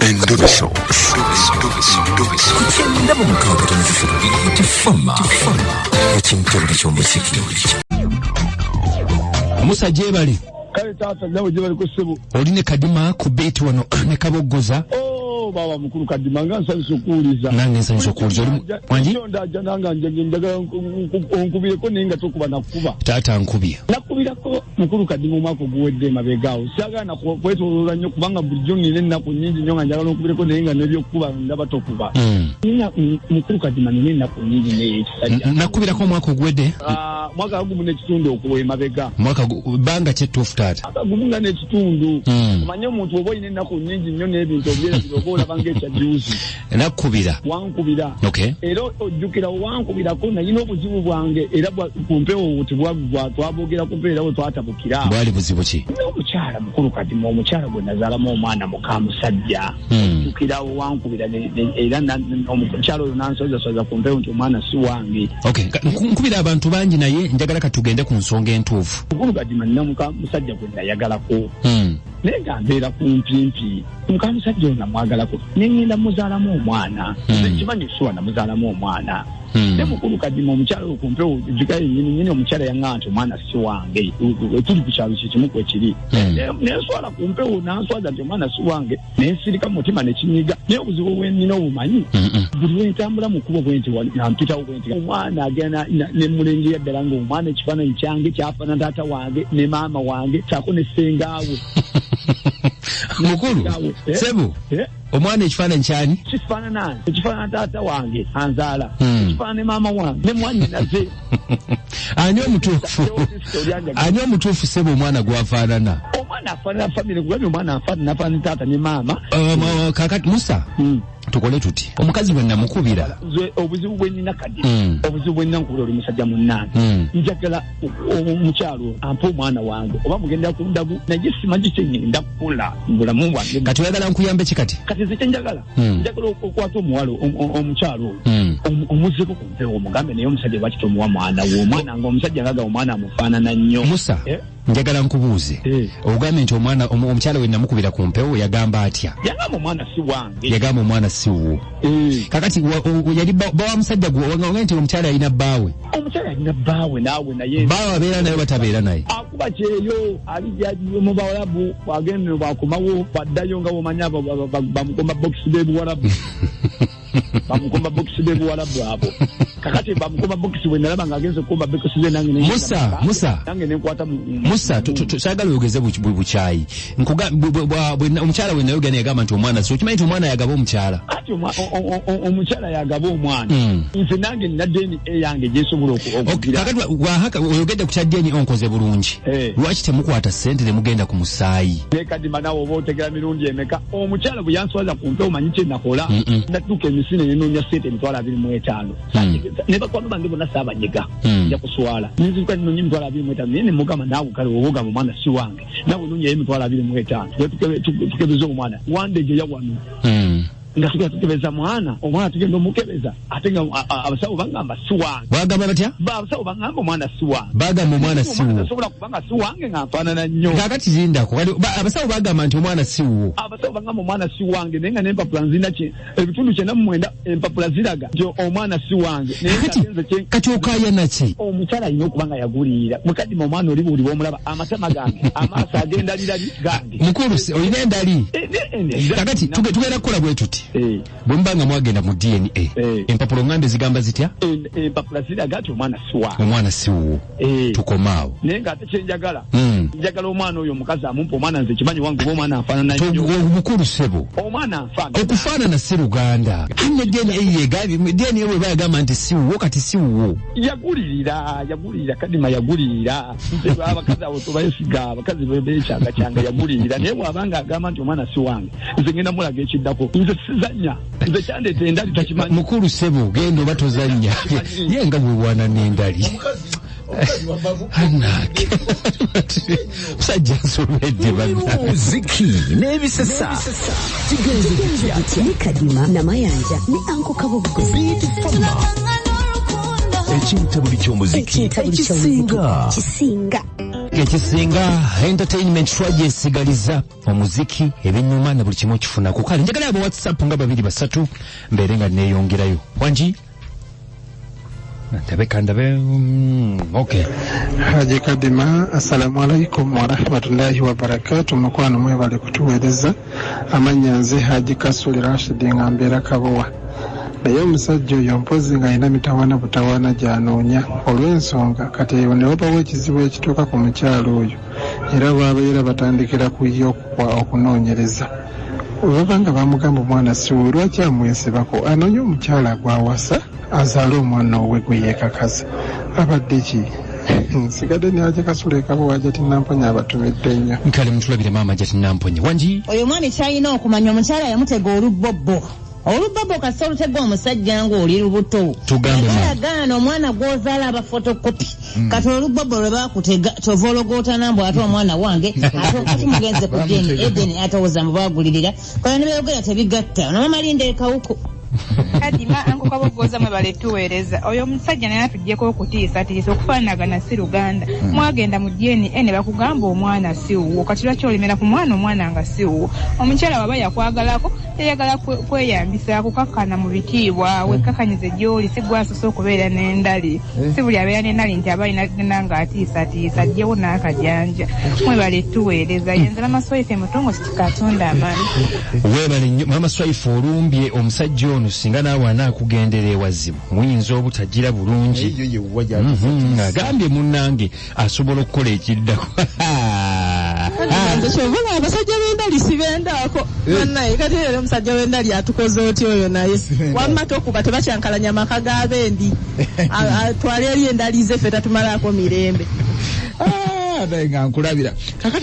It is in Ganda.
Endobeso. Ku kyenda mu mukaaga tonozisoto Tifama ekintebuli ky'omuziki. Musa, gyebale. Kale taata, nawe gyebali ku ssebo. Oli ne Kadima ku beat wano ne Kaboggoza. Oh, baba mukulu Kadima, nga nsanyusa okuwuliza. Nange nsanyusa okuwuliza. Oli wangi? Ndaja nanga njagala onkubireko, naye nga tokuba nakuba. Taata, nkubye. Nakubirako mukulu Kadima omwaka oguwedde emabegaawo. Saagala kwetoloola nnyo kubanga bulijjo nina ennaku nnyingi nnyo nga njagala onkubireko, naye nga n'ebyokukuba ndaba tokuba. Nina mukulu Kadima, nina ennaku nnyingi naye ekisajja. Nakubirako omwaka oguwedde? Ah, mwaka gumu n'ekitundu okuwa emabega. Mwaka bbanga ki ettuufu, taata? Mwaka gumu nga n'ekitundu. Omanye omuntu oba olina ennaku nnyingi nnyo n'ebintu obyerabira, oba olaba ng'ekyajjuuzi. Nakubira. Wankubira. Era ojjukira wankubirako nalina obuzibu bwange era ku mpewo tebwaggwa, twabwogera ku mpewo era we twatabukira. Bwali buzibu ki? Nina omukyala, mukulu Kadima, omukyala gwe nazaalamu omwana muka musajja. Ojjukira wankubira era omukyala oyo nansozaswaza ku mpewo nti omwana si wange. Okay, nkubira abantu bangi, naye njagala katugende ku nsonga entuufu. Mukulu Kadima, nina muka musajja gwe nayagalako, naye nga mbeera kumpimpi. Muka musajja oyo namwagalako, neŋŋenda muzaalamu omwana. Nze nkimanyi suwa namuzaalamu omwana. Naye mukulu Kadima, omukyala oyo kumpewo jjuka yennyini nyini omukyala yaŋŋamba nti omwana si wange. Tuli ku kyalo kyekimu kwekiri. Nenswala ku mpewo, nanswaza nti omwana si wange, nensirika mu mutima nekinyiga. Naye obuzibu bwenina obumanyi, buli lwentambula mu kkubo bwenti nampitawo bwenti, omwana agenda nemulengera ddala nga omwana ekifaananyi kyange kyafaanana taata wange ne maama wange saako ne ssengaawe. Mukulu. Eh? Sebo. Eh? Omwana ekifaananyi kyani? Kifaanana nze, ekifaanana taata wange anzaala, ekifaanana ne maama wange ne mwannyinaze. Ani omutuufu? Ani omutuufu, sebo, omwana gwafaanana? Omwana afaanana famire, kubanga omwana afaanana afaanana taata ne maama. Kakati Musa, tukole tuti, omukazi bwe namukubira Nze obuzibu bwe nnina kadi, obuzibu bwe nnina, nkubula oli musajja munnange, njagala omukyalo ampe omwana wange oba mugenda ku ndagu, naye simanyi kyeŋŋenda kukola mu bulamu bwange. Kati oyagala nkuyambe ki kati? Kati nze kyenjagala, njagala okwata omuwala omukyalo oyo, omuzzeko ku mpewo, omugambe, naye omusajja lwaki tomuwa mwana we? Omwana nga omusajja ngaga omwana amufaanana nnyo. Musa, Eh? njagala nkubuuze. Eh. Ogambye nti omwana omukyala we namukubira ku mpewo yagamba atya? Yagamba omwana si wange. Yagamba omwana si wuwo. Eh. Kakati yali bawa musajja gwe ogambe nti omukyala yalina bbaawe? Omukyala yalina bbaawe naawe, naye Bbaawe abeera naye batabeera naye? Akuba kyeyo, ali jaji mu Bawalabu, bwagenda bwakomawo baddayo, nga bwomanyi abo bamukomba bokisi b'ebuwalabu, bamukomba bokisi b'ebuwalabu abo. Kakati bamukomba bokisi, bwe nalaba ng'agenze okukomba bokisi ze, nange Musa, Musa. nange nenkwata Musa, saagala oyogeze bukyayi. Omukyala we nayogera yagamba nti omwana si, okimanyi nti omwana yagaba omukyala? Ati omukyala yagaba omwana. Nze nange nina DNA yange gyesobola okugira. Kakati oyogedde ku kya DNA, onkoze bulungi. Eh. Lwaki temukwata ssente ne mugenda ku musaayi? Ne Kadima, nawe oba otegera mirundi emeka omukyala bwe yanswaza ku mpewo, manyi kye nakola? Natuuka emisinde nenoonya ssente 25,000. Ne bakwano bange bonna saabanyiga, nja kuswala. Nenziruka nenoonya 25,000, naye nemugamba, naawe kale oba ogamba omwana si wange, naawe noonyayo 25,000 tukebeze omwana wandegeya wano. Nga tugenda tukebeza mwana, omwana tugenda omukebeza, ate nga abasawo bagamba si wange. Bagamba batya? Abasawo bagamba omwana si wange. Bagamba omwana si wuwo? Tasobola kubanga si wange nga nfaanana nnyo. Kakati lindako. Kati abasawo bagamba nti omwana si wuwo? Abasawo bagamba omwana si wange, naye nga n'empapula nzina ebitundu 99, empapula ziraga nti omwana si wange, naye nga Kakati nze kati okaaya naki? Omukyala alina okuba nga yagulirira. Mukadima, omwana oli buli bwomulaba, amatama gange, amaaso agendalirali gange. Mukulu, olina endali? Eh, Kakati tugenda kukola bwe tuti. Eh. Bwe muba nga mwagenda mu DNA, empapula oŋŋambe zigamba zitya? Empapula ziraga nti omwana si wange. Omwana si wuwo. Tukomaawo. Naye ng'ate kyenjagala, njagala omwana oyo omukazi amumpa omwana. Nze kimanyi wange oba omwana afaanana nnyo. Mukulu, ssebo, Omwana anfaanana. Okufaanana si luganda. Ne DNA yegambye, DNA bweba yagamba nti si wuwo, kati si wuwo. Yagulirira, yagulirira, Kadima, yagulirira. Nze abakazi abo tobayesiga, abakazi bekyagakyanga. Yagulirira, naye bw'abanga agamba nti omwana si wange, nze ngenda mulaga ekiddako. Nze sizanya, nze kyandeeta endali takimanyi. Mukulu, ssebo, genda oba tozannya, ye nga bwewana n'endali. Anake musajja nsobedde bannange. Muziki n'ebisesa kigenze kitya? Ne Kadima Namayanja ne Anko Kaboggo. Beat Fama, ekintabuli ky'omuziki ekintabuli ky'omuziki ekisinga. Kisinga. Ekisinga entertainment twagyesigaliza omuziki, ebinyuma na buli kimu okifunako. Kale njagala abo WhatsApp nga babiri basatu mbeere nga neeyongerayo. Wangi, ndabe kandabe. Okay. Haji Kadima, assalamu alaikum warahmatullahi wabarakatu. Mukwano, mwebale kutuweereza. Amannya nze Haji Kasuli Rashidi, nga mbeera Kabowa. Naye omusajja oyo mpozi ng'alina mitawaana butawaana gy'anoonya, olw'ensonga kati eyo ne wabawo ekizibu ekituuka ku mukyalo oyo, era babeera batandikira ku ye okunoonyereza. Baba nga bamugamba omwana si wuwe, lwaki amwesibako? Anoonya omukyala gw'awasa, azaale omwana owe gwe yeekakaza. Abadde ki? Nsigadde ne Haji Kasule Kabowa, Hajati Namponya abatumidde nnyo. Kale mutulabire maama Hajati Namponye. Wangi. Oyo omwami kyalina okumanya, omukyala yamutega olubobbo. Olubobbo kasita olutega omusajja ng'oli lubuto. Tugambe, maama. Gaana omwana gw'ozaala aba photocopy. Kati olubobbo lwe bakutega, kyova ologootana mbu ate omwana wange, ate ate mugenze ku deni edeni, ate owoza mbu bagulirira. Kola ne byogera tebigatta nomamalinda ekawuku. Kadima, Uncle Kabogoza, mwebale tuweereza. Oyo omusajja naye atuggyeko okutiisatiisa. Okufaanagana si Luganda. Mwagenda mu DNA ne bakugamba omwana si wuwo, kati lwaki olemera ku mwana, omwana nga si wuwo? Omukyala waba yakwagalako, yayagala kweyambisa kukakkana mu bitiibwa. Wekkakanyize gy'oli, si gwasoose okubeera n'endali, si buli abeera n'endali nti aba alina ng'atiisatiisa. Ajjewo n'akajanja. Mwebale tuweereza. Yenze Mama Swaife Mutongo Katonda amaanyi. Weebale nnyo Mama Swaife. Olumbye omusajja ono, singa naawe anaakugendera ewazibu muyinza obutagira bulungi. Eyo yewwa. Agambye munnange asobola okukola ekiddako. Nze kyova abasajja b'endali sibendaako bannaye. Kati era omusajja w'endali atukoze otya oyo? Naye wamma tokuba, tebakyankalanya maka g'abendi. Atwale eri endali ze, ffe tatumalaako mirembe. Naye nga nkulabira kakati.